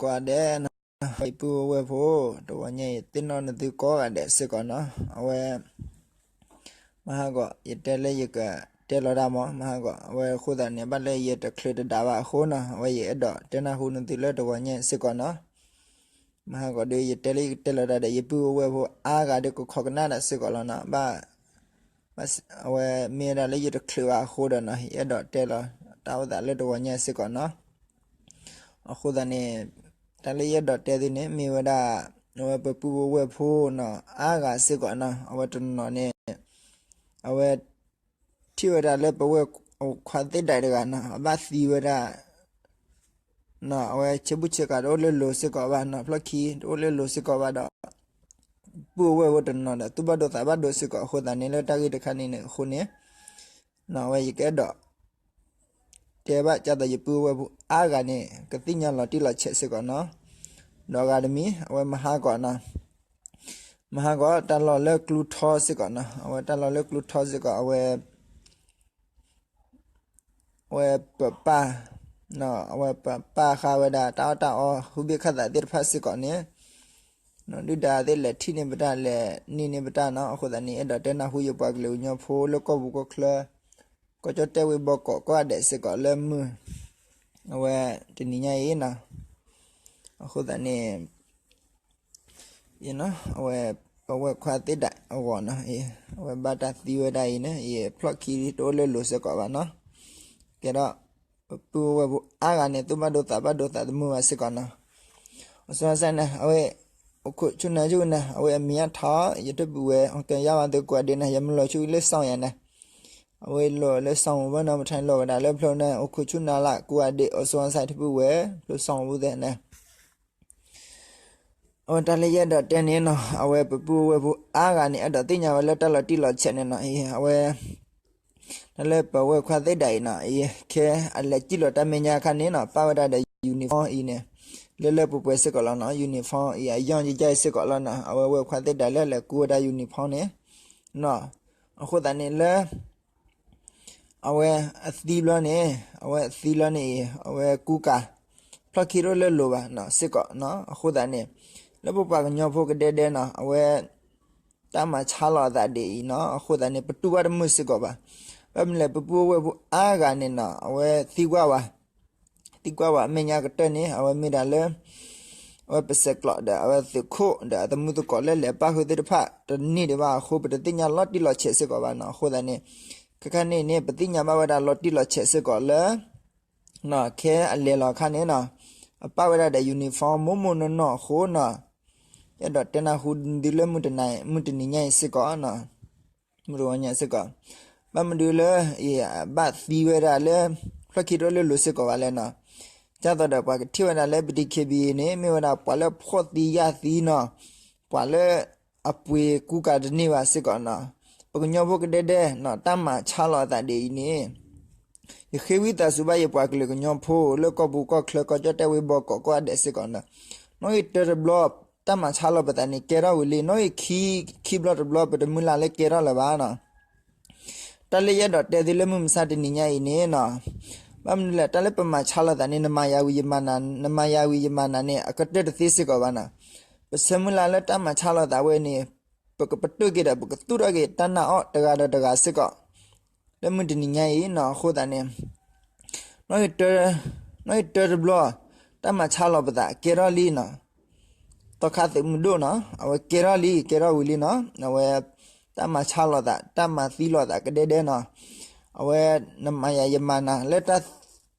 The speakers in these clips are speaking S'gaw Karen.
ကိးဂၤဒဲးနီၤ, ယပုၢ်ဝဲၢ်ဖိ, တဂီၤညါအံၤ သ့ၣ်နီၣ်နသုကိးဂၤဒဲးစ့ၢ်ကီးနီၤ, အဝဲ မဟါဂီၤ ယတဲလၢယကတဲလီၤတၢ်မး, မဟါဂီၤ အဝဲအဃိသတးန့ၣ် ဘၣ်လၢယတချုးတဒးဘၣ်အဃိနီၤ, အဝဲယအဲၣ်ဒိးတဲနၢ်ဟူနသုလၢတဂီၤညါအံၤစ့ၢ်ကီးနီၤ. မဟါဂီၤဒီး ယတဲလၢယကတဲလီၤတၢ်ဒီး ယပုၢ်ဝဲၢ်ဖိအါဂၤဒီးကခိးကနၣ်ဒၣ်စ့ၢ်ကီးလီၤနီၤ, ဘၣ် ဘၣ် အဝဲမ့ၢ်ဝဲဒၣ်လၢယတချုးဘၣ်အဃိဒီးနီၤ, ယအဲၣ်ဒိးတဲလီၤတၢ်အိၣ်သးလၢတဂီၤညါစ့ၢ်ကီးနီၤ. အဃိသတးန့ၣ် တၢ်လၢယအဲၣ်ဒိးတဲသုန့ၣ် မ့ၢ်ဝဲဒၣ် အဝဲပပုၢ်ဝဲၢ်ဖိနီၤ, အါဂၤစ့ၢ်ကီးနီၤ, အဝဲတနီၤန့ၣ် အဝဲ ထံၣ်ဝဲဒၣ်လၢပဝဲၢ်ခွါသ့ၣ်ဒၣ်တဂၤနီၤ, အဘၣ်သံဝဲဒၣ် အဝဲဆ့ဘူၣ်ဆ့ကၤတအိၣ်လၢလိၤစ့ၢ်ကီးဘၣ်နီၤ, ဖျီၣ်ခံတအိၣ်လၢလိၤစ့ၢ်ကီးဘၣ်ဒီး ပုၢ်ဝဲၢ်ဖိတနီၤဒီး သူၣ်ဘၣ်ဒိသးဘၣ်ဒိစ့ၢ်ကီးအဃိသတးန့ၣ် လၢတၢ်ဂ့ၢ်တခါန့ၣ်န့ၣ်အဃိန့ၣ် အဝဲယကအဲၣ်ဒိး တဲဘၣ်ကၢ်သိးယပုၢ်ဝဲၢ်ဖိအါဂၤန့ၣ် ကသ့ၣ်ညါလီၤတံၢ်လီၤဆဲးစ့ၢ်ကီးနီၤ, ဒီးအဂၤတမံၤ အဝဲမဟါဂီၤနီၤ, မဟါဂီၤတၢ်လီၢ်လၢကျူထီစ့ၢ်ကီးနီၤ, အဝဲတၢ်လီၢ်လၢကျူထီစ့ၢ်ကီး အဝဲ အဝဲပပၢ် အဝဲပပၢ်ဃာ်ဝဲဒၣ်တၢ်အီၣ်တၢ်အီ ဟူဘ့ၣ်ခၣ်သးသ့ၣ်တဖၣ်စ့ၢ်ကီးန့ၣ် ဒုၣ်ဒါသ့ၣ်လဲၤထံၣ်န့ၢ်ပတၢ် လဲၤန့ၢ်န့ၢ်ပတၢ်နီၤ, အဃိသတးန့ၣ် အဲၣ်ဒိးတဲနၢ်ဟူယပှၤကလုာ်ကညီဖိလၢကီၢ်ပူၤကီၢ်ချၢ ကီၢ်ကၠီၣ်တဲၣ်ဝ့ၢ်ဘီကီးကိးဂၤဒဲးစ့ၢ်ကီးလၢမုၢ် အဝဲတနံၤညါအံၤနီၤ, အဃိသတးန့ၣ် အဝဲ ပဝဲၢ်ခွါသ့ၣ်ဒၣ်အဂီၢ်နီၤ, အဝဲဘၣ်တၢ်သံဝဲဒၣ်အံၤန့ၣ် ယဖျီၣ်ခံတအိၣ်လၢလိၤစ့ၢ်ကီးဘၣ်နီၤ, ကဲဒီး ပပုၢ်ဝဲၢ်ဖိအါဂၤန့ၣ် သူၣ်ဘၣ်ဒိသးဘၣ်ဒိသးသမူဘၣ်စ့ၢ်ကီးနီၤ, အစီၤစါန့ၣ် အဝဲ အိၣ်ခိးဆူနၤယုၢ်န့ၣ် အဝဲအမံၤအထီ ယတပုၢ်ဝဲၢ် ကယါဝၤသုကိးဂၤဒဲးန့ၣ် ယမ့ၢ်လီၤဆူလၢစီၤယၤန့ၣ် အဝဲလီၤလၢစီၤမူဘၢၣ်နီၤ ပထါလီၤဝဲဒၣ်လၢဖျိန့ၣ် အိၣ်ခိးဆူနၤလၢကိးဂၤဒဲး အစီၤစါထံပုၢ်ဝဲၢ် ဖျိစီၤမူဘၢၣ်သ့ၣ်န့ၣ် အဝဲတၢ်လၢယအဲၣ်ဒိးတဲန့ၣ်နီၤ အဝဲပပုၢ်ဝဲၢ်ဖိအါဂၤန့ၣ် အဲၣ်ဒိးသ့ၣ်ညါဝဲလၢတၢ်လီၤတံၢ်လီၤဆဲးန့ၣ်နီၤ အဝဲ တၢ်လၢပဝဲၢ်ခွါသ့ၣ်ဒၣ်အံၤနီၤ အံၤ ခဲအလဲၤစံၣ်လီၤတၢ်မဲာ်ညါအခါန့ၣ်နီၤ ပာ်ဝဲဒၣ်ဒီး uniform အံၤန့ၣ် လၢလၢပှဲၤပှဲၤစ့ၢ်ကီးလီၤနီၤ uniform အံၤ အယီၢ်ယယါအံၤစ့ၢ်ကီးလီၤနီၤ အဝဲဝဲၢ်ခွါသ့ၣ်ဒၣ်လၢလဲၤကူဝဲဒၣ် uniform န့ၣ်နီၤ အဃိသတးန့ၣ်လၢ အဝဲအသံဘျီန့ၣ် အဝဲအသံဘျီန့ၣ်အံၤ အဝဲကူကၤ ဖျီၣ်ခံတအိၣ်လၢလိၤဘၣ်နီၤ စ့ၢ်ကီးနီၤ အဃိသတးန့ၣ် လၢပပှၤကညီဖိကဒဲဒဲနီၤ အဝဲ တၢ်မၤဆါလီၤအသးဒ်အံၤနီၤ အဃိသတးန့ၣ် ပတူၢ်ဘၣ်တမုာ်စ့ၢ်ကီးဘၣ်. ဘၣ်မနုၤလဲၣ် ပပုၢ်ဝဲၢ်ဖိအါဂၤန့ၣ်နီၤ အဝဲသံကွၢ်ဝဲ သံကွၢ်ဝဲအမဲာ်ညါကတၢၢ်န့ၣ် အဝဲမ့ၢ်ဒၣ်လၢ အဝဲပစဲးကျိးဒီး အဝဲသုးခိၣ်ဒီးအသမုၢ်သကိးလၢလဲၤပာ်ဃုာ်သ့ၣ်တဖၣ် တန့ၢ်ဒံးဘၣ်အဃိ ပတသ့ၣ်ညါလီၤတံၢ်လီၤဆဲးစ့ၢ်ကီးဘၣ်နီၤ. အဃိသတးန့ၣ် ခဲခါန့ၣ်န့ၣ် ပသ့ၣ်ညါဘၣ်ဝဲဒၣ်လီၤတံၢ်လီၤဆဲးစ့ၢ်ကီးလၢ ခဲအလဲၤလီၤအခါန့ၣ်နီၤ အပာ်ဝဲဒၣ်ဒီး uniform မိၢ်မိၢ်နီၢ်နီၢ်အဃိနီၤ အဲၣ်ဒိးတဲနၢ်ဟူသုလၢမုၢ်တနံၤညါအံၤစ့ၢ်ကီး မုၢ်တဂီၤညါစ့ၢ်ကီး ဘၣ်မနုၤလၢ အဘၣ်သံဝဲဒၣ်လၢ ဖျီၣ်ခံတအိၣ်လၢလိၤစ့ၢ်ကီးဘၣ်လဲၣ်နီၤ. ဒ်သိးဒီးပှၤကထံၣ်ဝဲဒၣ်လၢပ DKBA န့ၣ် မ့ၢ်ဝဲဒၣ်ပှၤလၢဖှီၣ်သံယာ်သံနီၤ ပှၤလၢအပှ့ၤကူကၤတန့ၢ်ဘၣ်စ့ၢ်ကီးနီၤ. ပကညီဖိကဒဲဒဲနီၤ တၢ်မၤဆါလီၤအသးဒ်အံၤန့ၣ် ယဃ့ဝံသးစူၤဘၣ်ယပှၤကလုာ်ကညီဖိလၢကီၢ်ပူၤကီၢ်ချၢ ကီၢ်ကၠီၣ်တဲၣ်ဝ့ၢ်ဘီကီးကိးဂၤဒဲးစ့ၢ်ကီးနီၤ. နီၣ်ဂံၢ်တၢတဘျီ တၢ်မၤဆါလီၤပသးန့ၣ် ကဲထီၣ်ဝံၤလံ. နီၣ်ဂံၢ်ခံ ခံဘျီတဘျီ ပတမုၢ်လၢ်လၢကဲထီၣ်လၢၤဘၣ်နီၤ. တၢ်လၢယအဲၣ်ဒိးတဲသုလၢမုၢ်မဆါတနံၤညါအံၤန့ၣ်နီၤ ဘၣ်မနုၤလဲၣ် တၢ်လၢပမၤဆါလီၤသးန့ၣ် နမၤယၤဝံၤယမၤနၤ နမၤယၤဝံၤယမၤနၤန့ၣ် အကတၢၢ်တသ့စ့ၢ်ကီးဘၣ်နီၤ. ပဆၢမုၢ်လၢ်လၢတၢ်မၤဆါလီၤသးဝဲန့ၣ် ပကပတုာ်က့ၤဒီး ပကသူၣ်ထီၣ်က့ၤတၢ်နာ်အီၣ်တဂၤဒီးတဂၤစ့ၢ်ကီး လၢမုၢ်တနံၤညါအံၤနီၤ. အဃိသတးန့ၣ် နီၣ်ဂံၢ်တၢ နီၣ်ဂံၢ်တၢတဘျီ တၢ်မၤဆါလီၤပသးကဲထီၣ်လံနီၤ. သီခါသုးမုၢ်ဒိၣ်နီၤ အဝဲကဲထီၣ်လံ ကဲထီၣ်ဝံၤလံနီၤ. အဝဲ တၢ်မၤဆါလီၤသး တၢ်မၤသံလီၤသးကဒဲဒဲနီၤ. အဝဲ နမၤယၤယမၤနၤလၢ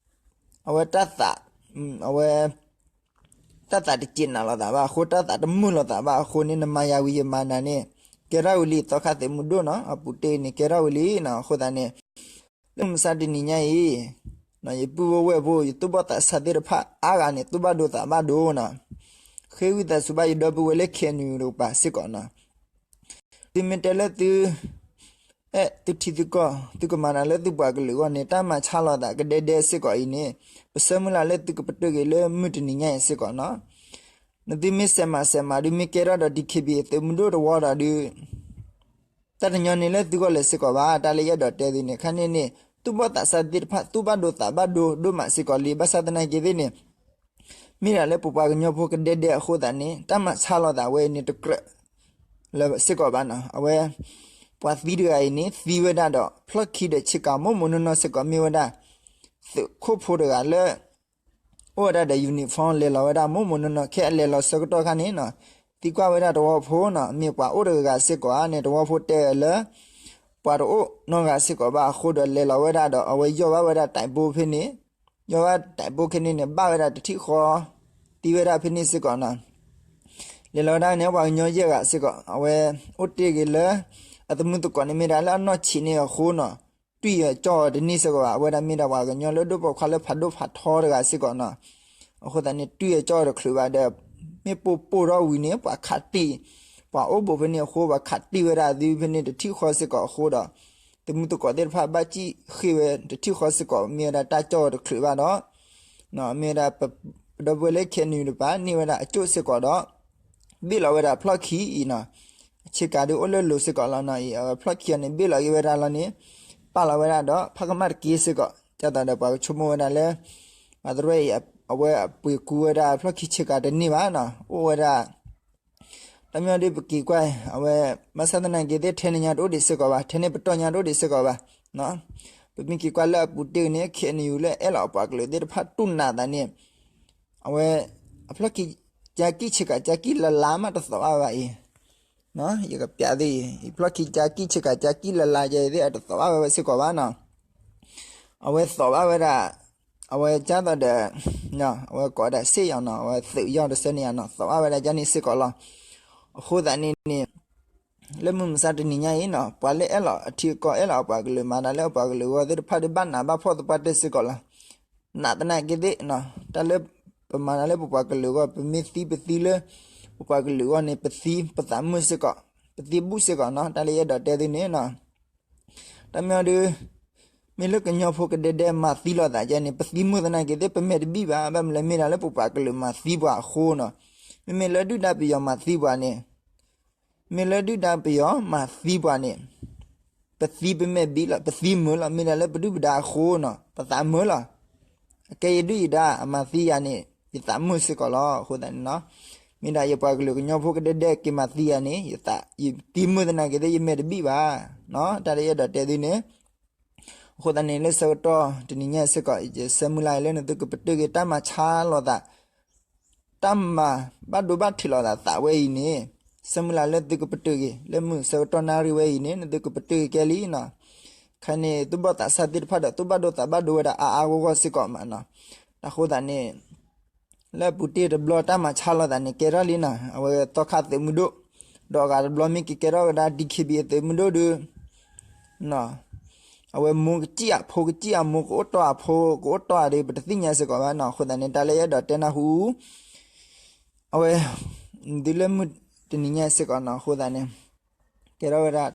အဝဲတၢ်သး အဝဲ တၢ်သးတစဲးနးလိာ်သးဘၣ်အဃိ တၢ်သးတမုာ်လိာ်သးဘၣ်အဃိန့ၣ် နမၤယၤဝံၤယမၤနၤန့ၣ် ကဲထီၣ်ဝံၤလံ သီခါသုးမုၢ်ဒိၣ်နီၤ အပူၤတ့ၢ်န့ၣ် ကဲထီၣ်ဝံၤလံနီၤ. အဃိသတးန့ၣ် လၢမုၢ်မဆါတနံၤညါအံၤ ယပုၢ်ဖိဝဲၢ်ဖိ ယသူၣ်ဘီၣ်သးစၢ်သ့ၣ်တဖၣ်အါဂၤန့ၣ် သူၣ်ဘၣ်ဒိသးဘၣ်ဒိနီၤ. ဃ့ဝံသးစူၤဘၣ်ယဒီပုၢ်ဝဲၢ်လၢ KNU တကပၤစ့ၢ်ကီးနီၤ. သုမ့ၢ်တဲလၢသု အဲၣ်သုထံသုကီၢ် သုကမၤနၤလၢသုပှၤကလုာ်အဂီၢ်န့ၣ် တၢ်မၤဆါလီၤသးကဒဲဒဲစ့ၢ်ကီးအံၤန့ၣ် ပဆၢမုၢ်လၢ်လၢသုကပတုာ်က့ၤလၢမုၢ်တနံၤညါအံၤစ့ၢ်ကီးနီၤ. နသုမ့ၢ်စဲးမၤစဲးမၤဒုး မ့ၢ်ကဲထီၣ်ဒီး DKBA သုးမုၢ်ဒိၣ်တဝီဒီးဒုး တၢ်တညီန့ၣ်လၢသုဂီၢ်လၢၤစ့ၢ်ကီးဘၣ်. တၢ်လၢယအဲၣ်ဒိးတဲသုန့ၣ် ခါန့ၣ်န့ၣ် သူၣ်ဘီၣ်သးစၢ်သ့ၣ်တဖၣ် သူၣ်ဘၣ်ဒိသးဘၣ်ဒိဒိၣ်မးစ့ၢ်ကီးလံ. ဘၣ်ဆၣ်သနာ်က့သ့ၣ်န့ၣ် မ့ၢ်ဒၣ်လၢပပှၤကညီဖိကဒဲဒဲအဃိသတးန့ၣ် တၢ်မၤဆါလိာ်သးဝဲအံၤန့ၣ်တကြၢးလၢၤစ့ၢ်ကီးဘၣ်နီၤ. အဝဲ ပှၤသံတဂၤအံၤန့ၣ် သံဝဲဒၣ်ဒီး ဖျီၣ်ခံဒီးဆ့ကၤမိၢ်မိၢ်နီၢ်နီၢ်စ့ၢ်ကီး မ့ၢ်ဝဲဒၣ် သုးခိၣ်ဖိတဂၤလၢ အိၣ်ဝဲဒၣ်ဒီး uniform လဲၤလီၤဝဲဒၣ်မိၢ်မိၢ်နီၢ်နီၢ် ခဲအလဲၤလီၤဆၢကတီၢ်ခါန့ၣ်နီၤ, သံကွၢ်ဝဲဒၣ်တဝီဖိနီၤ, မ့ၢ်ပှၤအိၣ်တဂၤဂၤစ့ၢ်ကီးဧါန့ၣ် တဝီဖိတဲအီၤလၢ ပှၤတအိၣ်နီတဂၤစ့ၢ်ကီးဘၣ်အဃိဒီး လဲၤလီၤဝဲဒၣ်ဒီး အဝဲယီၢ်ဘၣ်ဝဲဒၣ် တိုက်ပုခ် ဖဲန့ၣ်, ယီၢ်ဘၣ် တိုက်ပုခ် ခဲန့ၣ်န့ၣ် ဘၣ်ဝဲဒၣ်တထံၣ်ဃီ သံဝဲဒၣ်ဖဲန့ၣ်စ့ၢ်ကီးနီၤ. လဲၤလီၤဝဲဒၣ်န့ၣ် ပှၤကညီယဲၢ်ဂၤစ့ၢ်ကီး အဝဲအိၣ်တ့ၢ်ဂ့ၤလၢ အသမုသကိးန့ၣ်မ့ၢ်ဒၣ်လၢအနီၢ်ဆံးန့ၢ်အဃိနီၤ, တွံၢ်အကၠီၣ်အီၤတန့ၢ်စ့ၢ်ကီးဘၣ်. အဝဲဒၣ်မ့ၢ်ဒၣ်ပှၤကညီလၢဒိၣ်ပိာ်ခွါလၢဖးဒိၣ်ဖးထီတဂၤစ့ၢ်ကီးနီၤ. အဃိသတးန့ၣ် တွံၢ်အကၠီၣ်အီၤတချုးဘၣ်ဒီး မ့ၢ်ပိၢ်ပိၢ်ထီၣ်ဝံၤန့ၣ် ပှၤခးတံၢ်, ပှၤအိၣ်ဘူးဖဲန့ၣ်အဃိ ပှၤခးတံၢ်ဝဲဒၣ်သုဖဲန့ၣ်တထံၣ်ဃီစ့ၢ်ကီးအဃိဒီး သမုသကိးသ့ၣ်တဖၣ်ဘၣ်စံၣ်ဃ့ၢ်ဝဲတထံၣ်ဃီစ့ၢ်ကီး မ့ၢ်ဝဲဒၣ်တၢ်ကၠီၣ်အီၤတချုးဘၣ်ဒီး မ့ၢ်ဝဲဒၣ်ပ ပဒီပုၢ်ဝဲၢ်လၢ KNU တပၤ န့ၢ်ဝဲဒၣ်အကၠိၣ်စ့ၢ်ကီးဒီး ဘ့ၣ်လီၤဝဲဒၣ်ဖျီၣ်ခံအံၤနီၤ, အဆ့ကၤဒုးအိၣ်လၢလိၤစ့ၢ်ကီးလီၤနီၤအံၤ အဝဲဖျီၣ်ခံအံၤန့ၣ် ဘ့ၣ်လီၤက့ၤဝဲဒၣ်လီၤန့ၣ် ပာ်လီၤဝဲဒၣ်ဒီး ဖးကမၣ်တက့ၢ်စ့ၢ်ကီး ဒ်သိးဒီးပှၤကဆိကမိၣ်ဝဲဒၣ်လၢ ပှၤတရၢၣ်အံၤ အဝဲအပှ့ၤကူဝဲဒၣ်ဖျီၣ်ခံဆ့ကၤတန့ၢ်ဘၣ်နီၤ အိၣ်ဝဲဒၣ် တၢ်မ့ၢ်ဒ်ပက့ၤကွၢ် အဝဲ ဘၣ်ဆၣ်သနာ်က့သ့ၣ် ထဲန့ၣ်ညါတအိၣ်ဒံးစ့ၢ်ကီးဘၣ်, ထဲန့ၣ်ပတီၢ်ညါတအိၣ်ဒံးစ့ၢ်ကီးဘၣ်. ပမ့ၢ်က့ၤကွၢ်လၢအပူၤတ့ၢ်န့ၣ် KNU လၢအဲၣ်လီၤအပှၤကလုာ်သ့ၣ်တဖၣ်တူၢ်နးသးန့ၣ် အဝဲ အဖျီၣ်ခံ ကၠါကံၣ်ဆ့ကၤ ကၠါကံၣ်လၢ်လၢ်မးတသိးဘၣ်ဘၣ်အံၤ ယကပျးသ့ၣ်အံၤ အဖျီၣ်ခံကၠါကံၣ်ဆ့ကၤ ကၠါကံၣ်လၢ်လၢ်ယဲသ့ၣ် အတသိးဘၣ်ဝဲစ့ၢ်ကီးဘၣ်နီၤ. အဝဲသိးဘၣ်ဝဲဒၣ် အဝဲကၢ်သိးဒီး အဝဲကိးဒၣ်စ့ၣ်ယီၤနီၤ အဝဲသုးယီၤတဆၢန့ၣ်ယါနီၤ သိးဘၣ်ဝဲဒၣ်ကၢ်န့ၣ်စ့ၢ်ကီးလီၤ. အဃိသတးန့ၣ်န့ၣ် လၢမုၢ်မဆါတနံၤညါအံၤနီၤ ပှၤလၢအဲၣ်လီၤအထံအကီၢ် အဲၣ်လီၤအပှၤကလုာ် မၤတၢ်လၢအပှၤကလုာ်အဂီၢ်သ့ၣ်တဖၣ်ဒီး ဘၣ်နးဘၣ်ဖှီၣ်သပှၢ်တၢၢ်စ့ၢ်ကီးလီၤ. နာ်သနာ်က့သ့ၣ် တၢ်လၢပမၤတၢ်လၢပပှၤကလုာ်အဂီၢ် ပမ့ၢ်သံပသံလၢ ပပှၤကလုာ်အဂီၢ်န့ၣ် ပသံပသးမုာ်စ့ၢ်ကီး ပသံဘူၣ်စ့ၢ်ကီးနီၤ တၢ်လၢယအဲၣ်ဒိးတဲသုန့ၣ်နီၤ တၢ်မ့ၢ်အီၤဒုး မ့ၢ်လၢကညီဖိကဒဲဒဲမၤသံလိာ်သးကဲန့ၣ် ပသံမုာ်သနာ်က့သ့ၣ် ပမဲာ်တဘံၣ်ဘၣ် ဘၣ်မနုၤလဲၣ်မ့ၢ်ဒၣ်လၢပပှၤကလုာ်မၤသံပှၤအဃိနီၤ. မ့မ့ၢ်လၢဒုၣ်ဒါပယီၤမၤသံပှၤန့ၣ် မ့ၢ်လၢဒုၣ်ဒါပယီၤမၤသံပှၤန့ၣ် ပသံပမဲာ်ဘံၣ်လီၤ ပသံမုာ်လီၤ မ့ၢ်ဒၣ်လၢပဒုၣ်ပဒါအဃိနီၤ ပသးမုာ်လီၤ. အကဲယဒုၣ်ယဒါအမၤသံယၤန့ၣ် ယသးမုာ်စ့ၢ်ကီးလီၤ. အဃိသတးန့ၣ်နီၤ မ့ၢ်ဒၣ်ယပှၤကလုာ်ကညီဖိကဒဲဒဲက့ၤမၤသံယၤန့ၣ် ယသး ယသံမုာ်သနာ်က့သ့ၣ် ယမဲာ်တဘံၣ်ဘၣ်နီၤ တၢ်လၢယအဲၣ်ဒိးတဲသုန့ၣ် အဃိသတးန့ၣ် လၢဆၢကတီၢ်တနံၤညါစ့ၢ်ကီး ယဆၢမုၢ်လၢ်လၢနသုကပတုာ်က့ၤတၢ်မၤဆါလိာ်သး တၢ်မၤဘၣ်ဒိဘၣ်ထံးလိာ်သးသးဝဲအံၤန့ၣ် ဆၢမုၢ်လၢ်လၢသုကပတုာ်က့ၤ လၢမုၢ်ဆၢကတီၢ်နၣ်ရံၣ်ဝဲအံၤန့ၣ် နသုကပတုာ်က့ၤကဲလံနီၤ. ခဲန့ၣ် သူၣ်ဘီၣ်သးစၢ်သ့ၣ်တဖၣ်ဒီး သူၣ်ဘၣ်ဒိသးဘၣ်ဒိဝဲဒၣ်အါအါဂီၢ်ဂီၢ်စ့ၢ်ကီးမးနီၤ. တၢ်ဃိသတးန့ၣ် လၢအပူၤတ့ၢ်တဘျီတၢ်မၤဆါလိာ်သးန့ၣ် ကဲထီၣ်လံနီၤ. အဝဲသီခါသုးမုၢ်ဒိၣ် ဒီးအဂၤတဘျီမ့ၢ်က့ၤကဲထီၣ်ဝဲဒၣ် DKBA အသုးမုၢ်ဒိၣ်ဒုး အဝဲမိၢ်ကစံၣ်အဖိကစံၣ်အမိၢ်ကအိၣ်တီၢ်အဖိကအိၣ်တီၢ်အဒုး ပတသ့ၣ်ညါစ့ၢ်ကီးဘၣ်နီၤ. အဃိသတးန့ၣ် တၢ်လၢယအဲၣ်ဒိးတဲနၢ်ဟူ အဝဲ ဒုးလၢမုၢ်တနံၤညါစ့ၢ်ကီးနီၤ. အဃိသတးန့ၣ် ကဲထီၣ်ဝဲဒၣ်